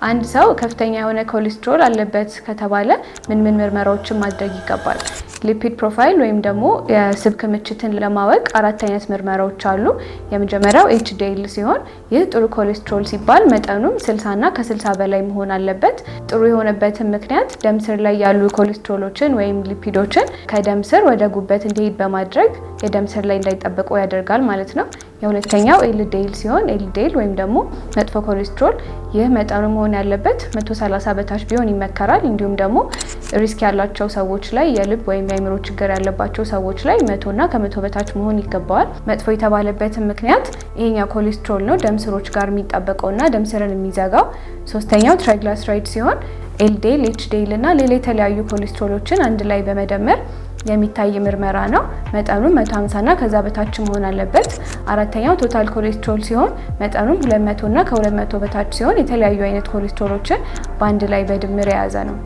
አንድ ሰው ከፍተኛ የሆነ ኮሌስትሮል አለበት ከተባለ ምን ምን ምርመራዎችን ማድረግ ይገባል? Lipid profile ወይም ደግሞ የስብ ክምችትን ለማወቅ አራት አይነት ምርመራዎች አሉ። የመጀመሪያው HDL ሲሆን ይህ ጥሩ ኮሌስትሮል ሲባል መጠኑም 60 እና ከ60 በላይ መሆን አለበት። ጥሩ የሆነበትን ምክንያት ደም ስር ላይ ያሉ ኮሌስትሮሎችን ወይም lipid ኦችን ከደም ስር ወደ ጉበት እንዲሄድ በማድረግ የደም ስር ላይ እንዳይጠበቁ ያደርጋል ማለት ነው። የሁለተኛው LDL ሲሆን LDL ወይም ደግሞ መጥፎ ኮሌስትሮል፣ ይህ መጠኑ መሆን ያለበት 130 በታች ቢሆን ይመከራል። እንዲሁም ደግሞ risk ያላቸው ሰዎች ላይ፣ የልብ ወይም የአእምሮ ችግር ያለባቸው ሰዎች ላይ 100 እና ከ100 በታች መሆን ይገባዋል። መጥፎ የተባለበትን ምክንያት ይሄኛው ኮሌስትሮል ነው ደም ስሮች ጋር የሚጣበቀውና ደም ስርን የሚዘጋው። ሶስተኛው triglyceride ሲሆን LDL፣ HDL እና ሌላ የተለያዩ ኮሌስትሮሎችን አንድ ላይ በመደመር የሚታይ ምርመራ ነው። መጠኑም 150 እና ከዛ በታች መሆን አለበት። አራተኛው total cholesterol ሲሆን መጠኑም 200 እና ከ200 በታች ሲሆን የተለያዩ አይነት ኮሌስትሮሎችን በአንድ ላይ በድምር የያዘ ነው።